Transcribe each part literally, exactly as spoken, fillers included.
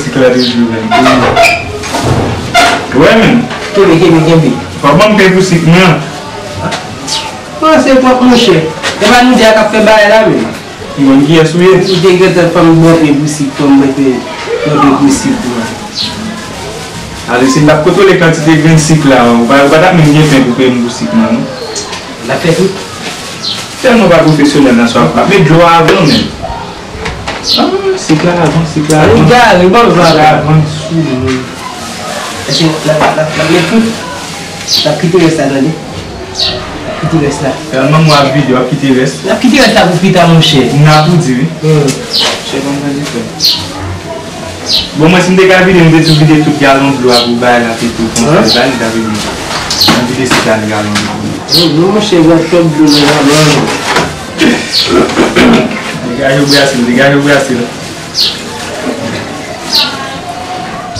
sik la toujou, men. Wè, men. Kenbe, kenbe, kenbe. Fò ban m pen pou sik mwen an. Panse pwòp, monchè. E pa nou de a k ap fè bagay la, men. M konn kiyès ou ye. Ou te gentan fè m bòpe pou sik, fò m bòpe, bòpe pou sik, mwen. Ale, si m t ap kontwole kantite grenn sik la, ou pa, ou pa t ap menm gen pen pou peye m pou sik, non, non. N ap fè tout. Tèlman pa pwofesyonèl nan sa w ap fè. Met dlo avan, men. Ah, sik la avan, sik la avan. Li gare, bon, sik la avan, sou moun. Èske n ap, n ap, n ap met tout? N ap kite rès la, tande. N ap kite rès la. Tèlman mwen ap vide, w ap kite rès. N ap kite rès la pou pita, monchè. N ap ou di, wi. Hmm. Chè, ban m tande, frè. Bon, mwen, si m te ka vide, m te di w vide tout galon dlo a pou bay la, pito, konsa, li ta vini. M vide sik la nan galon dlo. Non, non, monchè, gen twòp dlo nan galon. Degaje w Brasil, degaje w Brasil.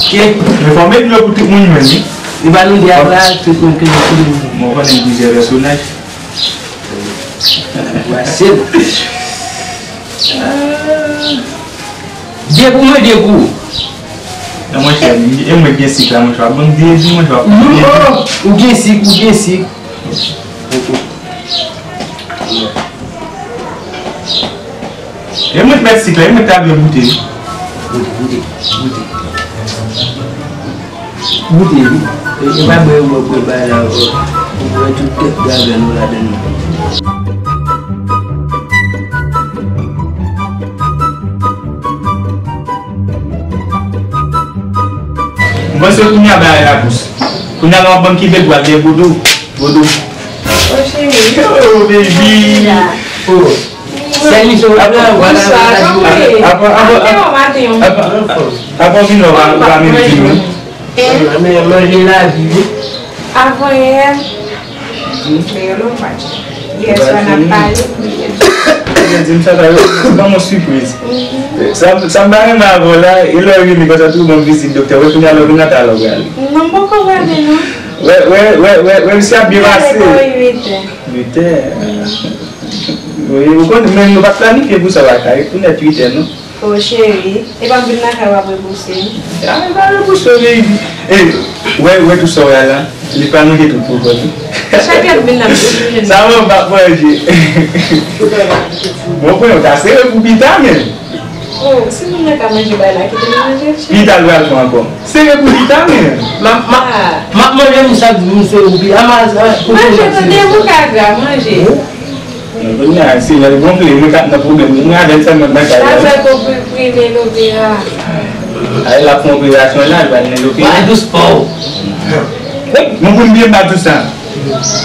Ke? Men fò m met dlo pou tout moun jwenn, wi. Li pa nou de a la, tout moun ke nou tout moun. Mwen konnen plizyè pèsonaj. Brasil. De pou mwen, de pou ou. Non, monchè, e mwen gen sik la, monchè, w ap ban m de di, monchè, w ap ban m de di. Ou gen sik, ou gen sik. E mwen t mèt sik la, e mwen t ta dwe goute. Goute, goute, goute. Goute, wi. E, e pa bwè yo bwè, bwè bay la, ou, ou bwè tout tèt gagè nou ladann nan. M panse kounye a bagay la dous. Kounye a la w ap ban m kenbe dwat de bodo. Bodo. Oh, cheri. Yo, baby. Oh. Sèl misyon. Apa, apa, apa, apa, apa, apa, vin la, ou pa, ou pa menm di nou. Manje lavi, wi. Avan yè, men yo lòm match. Yè swa n ap pale, di m sa, sa yo ban m yon sipriz. Sa, sa m pa renmen avè w la, e lè w vini konsa tou, ban m vizit doktè. Wè, kounye a lè w vin la, ta lè w prale. Non, m poko prale, non. Wè, wè, wè, wè, wè, misye ap byen pase. Mwen ale bò uit è. Uit è. Wi, ou konn, men nou pa t planifye pou sa, w pa ka rekonèt uit è, non. O cheri, epa m vin lakay w ap repouse m. A, e pa repouse w, baby. E, wè, wè tout sa w wè a la, li pa manje tout pou kò l. Chak lè m vin la, m toujou jwenn. Sa mwen p ap manje. Bon, pran yon ta sere pou pita, men. O, si moun nan ka manje bay la, kite m manje l, cheri. Pita l pral pran ankò. Sere pou pita, men. M ap, m ap, m ap manje, m sa di m sere pou pita. Manje, tande, pou ka gra, manje. Non, kounye a, se lè l gonfle, mwen k ap nan pwoblèm. Mwen avè l sèlman nan kay la. Avèk ou pri-, prime lopera. Ay, l ap fè operasyon la, l pral nan lopera. Mwen dous pa w. Wi, mwen konn byen pa dous sa.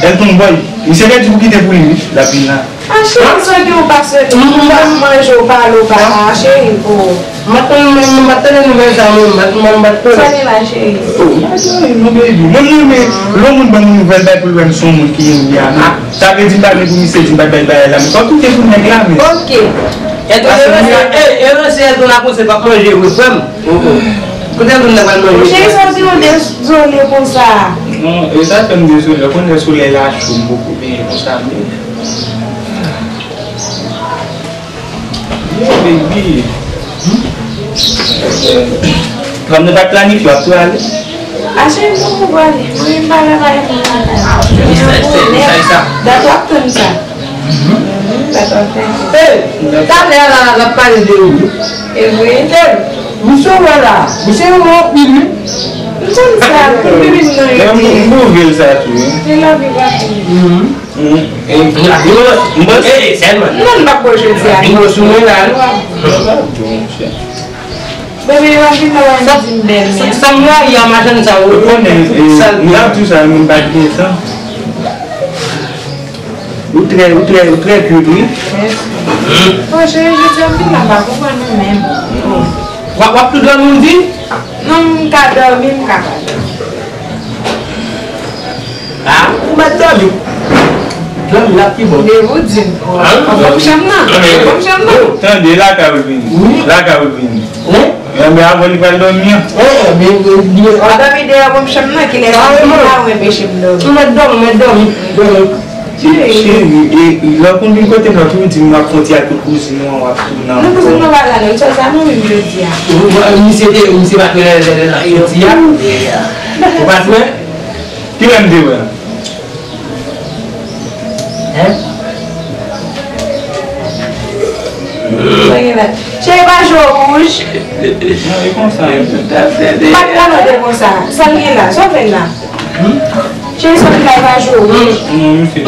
Elton Boy, misye te di pou kite pou li, wi, l ap vin la. A, cheri, sa w di ou pa sou, ou pa manje, ou pale, ou pa, a, cheri, o. M pa t konn, m pa t tande nouvèl sa, mwen, m pa t, mwen, m pa t konnen. Sa gen la, cheri? Oh, pa gen anyen non, baby. Mwen, mwen, men, lè yon moun ban m yon nouvèl, bay pou l wè m se yon moun ki ye m ye a. Ah, sa vle di m pa gen pou misye di m pa t bay bagay la, men fò w kite pou nèg la, men. Ok. Elton, e ranse, e, e ranse Elton la konsa, l p ap manje vre, frè m. Oh, oh. Kote Elton nan pral manje? Cheri, sa w di yon dezole konsa? Non, e sa fè m dezole, ou konnen solèy la cho, m poko benyen konsa, men. Yo, baby. Kòm nou pa t planifye, w ap tou ale? A, cheri, m poko prale. Mwen, m pa ka pale pou mwen. Sa, sa, sa, sa. Dat w ap tann sa. Dat w ap tann sa. Hey, talè a la, l ap pale de ou. E vre? Hey, misye wè la. Misye wè anpil, wi. M konn sa, m vin nan yon. M, m ouvri l sa tou, wi. Se lavi pa fini. Mm, e, m, m, m, e, sèlman. Non, m pa bò jodi a. Vin sou mwen la. Bebe, yo ap vin nan w ap di m bèl men. Sa m rayi a machann sa yo. Ou konnen, e, sa l, m ap di w sa, m pa t gen tan. Ou trè, ou trè, ou trè cute, wi. Mèsi. Bon, cheri, jodi a m vin la, m pa konprann ou menm. W ap, w ap tou dòmi, ou di? Non, m ka dòmi, m ka pa dòmi. Ah, ou mèt dòmi. Dòmi la pi bon. Depi w di m. An? An, banm chanm nan. An, banm chanm nan. Tande, lakay ou l vini. Wi. Lakay ou l vini. Wi. Enben, avan li pral dòmi an. Enben, li ap dòmi deyò, banm chanm nan, kilè sa vini la, ou enpeche m dòmi. Ou mèt dòmi, ou mèt dòmi. Dòmi. Cheri, e, lè w konn vin kote m nan, toujou di m w ap fè yon ti ak tout kouzin ou an, w ap tounen ankò. Non, kouzin mwen pa la, non, sa, sa nou menm jodi a. Ou, ou, misye te, misye pa t wè lè, lè, lè l ap soti a. Ou pa t wè? Kilè m te wè? Hein? Cheri, pa jwe wouj. Non, e konsa. Pa t pran non de konsa. Sa l gen la? Sa w fè l la? Cheri, sa w fè l la, e pa jwe wouj. Non, misye.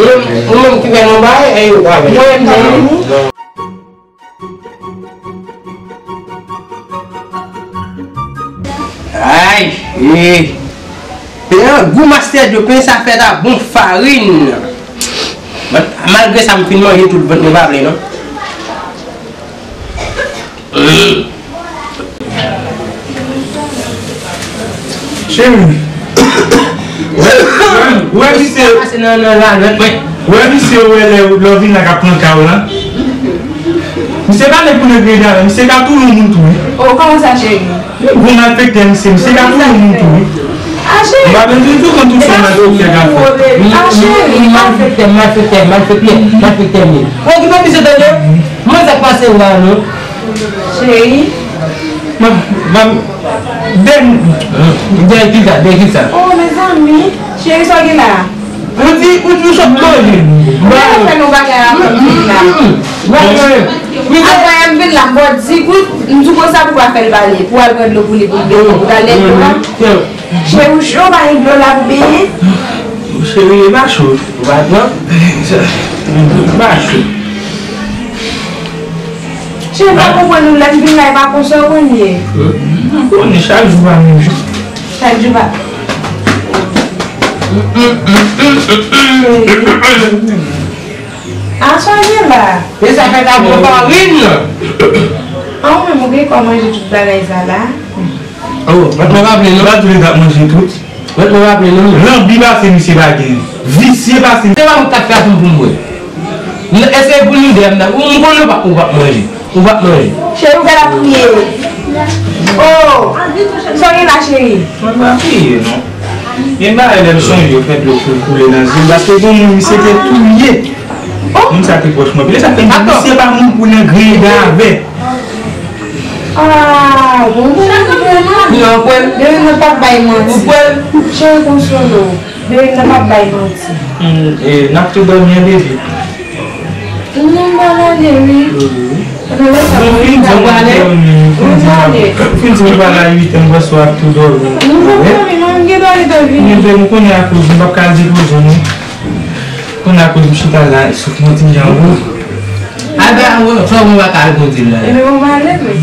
Ou menm ki fè non bagay, e yo pa vle. Mwen menm. Ay, e. Pen an gou Master Joe, pen sa fèt a bon farin. Malgre sa, m fin manje tout, vant mwen pa plen non. Cheri. Wè, wè, wè, misye. Pase nan, nan lalwèt mwen. Wè, misye, wè, lè, lè w vin la k ap pran ka w la. Misye pa nèg pou nèg reyale, misye ka touye yon moun tou, wi. O, kòman sa, cheri? Li gwo malfektè, misye, misye ka touye yon moun tou, wi. A, cheri. M pa bezwen tou konn tout sa malfektè ka fè. A, cheri. Malfektè, malfektè, malfektè, malfektè, men. Okipe misye, tande? Mwen sa k pase la, non? Cheri. Mwen, mwen, dèn-, dèyè ki sa, dèyè ki sa? Oh, mezanmi. Cheri, sa w gen la? Ou di, ou di ou sot manje. Mwen fè nou bagay avè m vin la. Apre m vin la, m ba w dis goud, m di w konsa pou w pa fè l pale, pou w al pran dlo pou li, pou l benyen, pou w al lè dlo a. Cheri, ou cho, pa gen dlo la pou benyen? Cheri, e pa cho. Ou pa pran? E pa cho. Cheri, m pa konprann ou, lè m vin la, e pa konsa w konn ye. M konnen, chak jou pa menm jan. Chak jou pa. A, sa w gen la? E sa fèt a bon farin. A, ou menm, ou gen kòman manje tout bagay sa la? Oh, mwen pa vle non. Ou pa tou lè t ap manje tout. Mwen pa vle non. Lanbi pase misye pa gen. Visye pase. Se pa mwen k t ap fè atoup pou m bwè. Èske pou nou de m nan? Ou m konnen ou p ap, ou p ap manje. Ou p ap manje. Cheri, ou gade ap kriye. Oh, sa w gen la, cheri? Mwen pa kriye non. Gen bagay lè m sonje yo fè dlo koule nan zye m, paske gen moun misye te touye. Moun sa te pwòch mwen. Pi lè sa fè m di misye pa moun pou nan griyen dan avè. Ah, bon, bon, bon, bon. Ou kwè l? Bebe, nou p ap bay manti. Ou kwè l? Cheri, konsole w. Bebe, nou p ap bay manti. Hmm, e, n ap tou dòmi an, bebe. Nou pral ale, wi. Wi. Nou fin di nou pral ale. Nou fin di nou pral ale. Fin di nou pral ale, uit è, m panse w ap tou dòmi. Nou pral ale, non, m gen dòmi, dòmi. Enben, m konnen akoz m p ap ka al depoze w, non. Konnen akoz m chita la, souf mwen ti jan, wi. A, ben, fò mwen pa ka al kote l la. Enben, bon, m ale, men.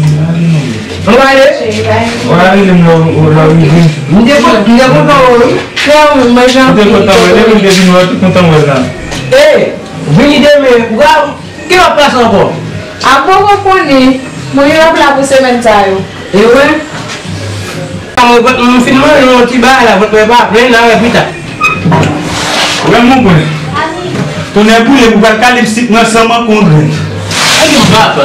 Bon, m ale. W a rele m lè w, lè w rive. M te kon-, m te kontan wè w, wi. Frè, mwen jan. M te kontan wè l, depi m te vin wè w, te kontan wè l la. Ey! Vini demen, w a, ki lòt plas ankò? A bon, ou konnen, mwen gen lòt la pou semèn sa yo. E wi. Mwen, mwen fin manje yon ti bagay la, mwen pa plen la, wè pita. Wè, mon frè. Tonnè boule, pou pral ka lipstik nan san manke yon grenn. Ay, m papa.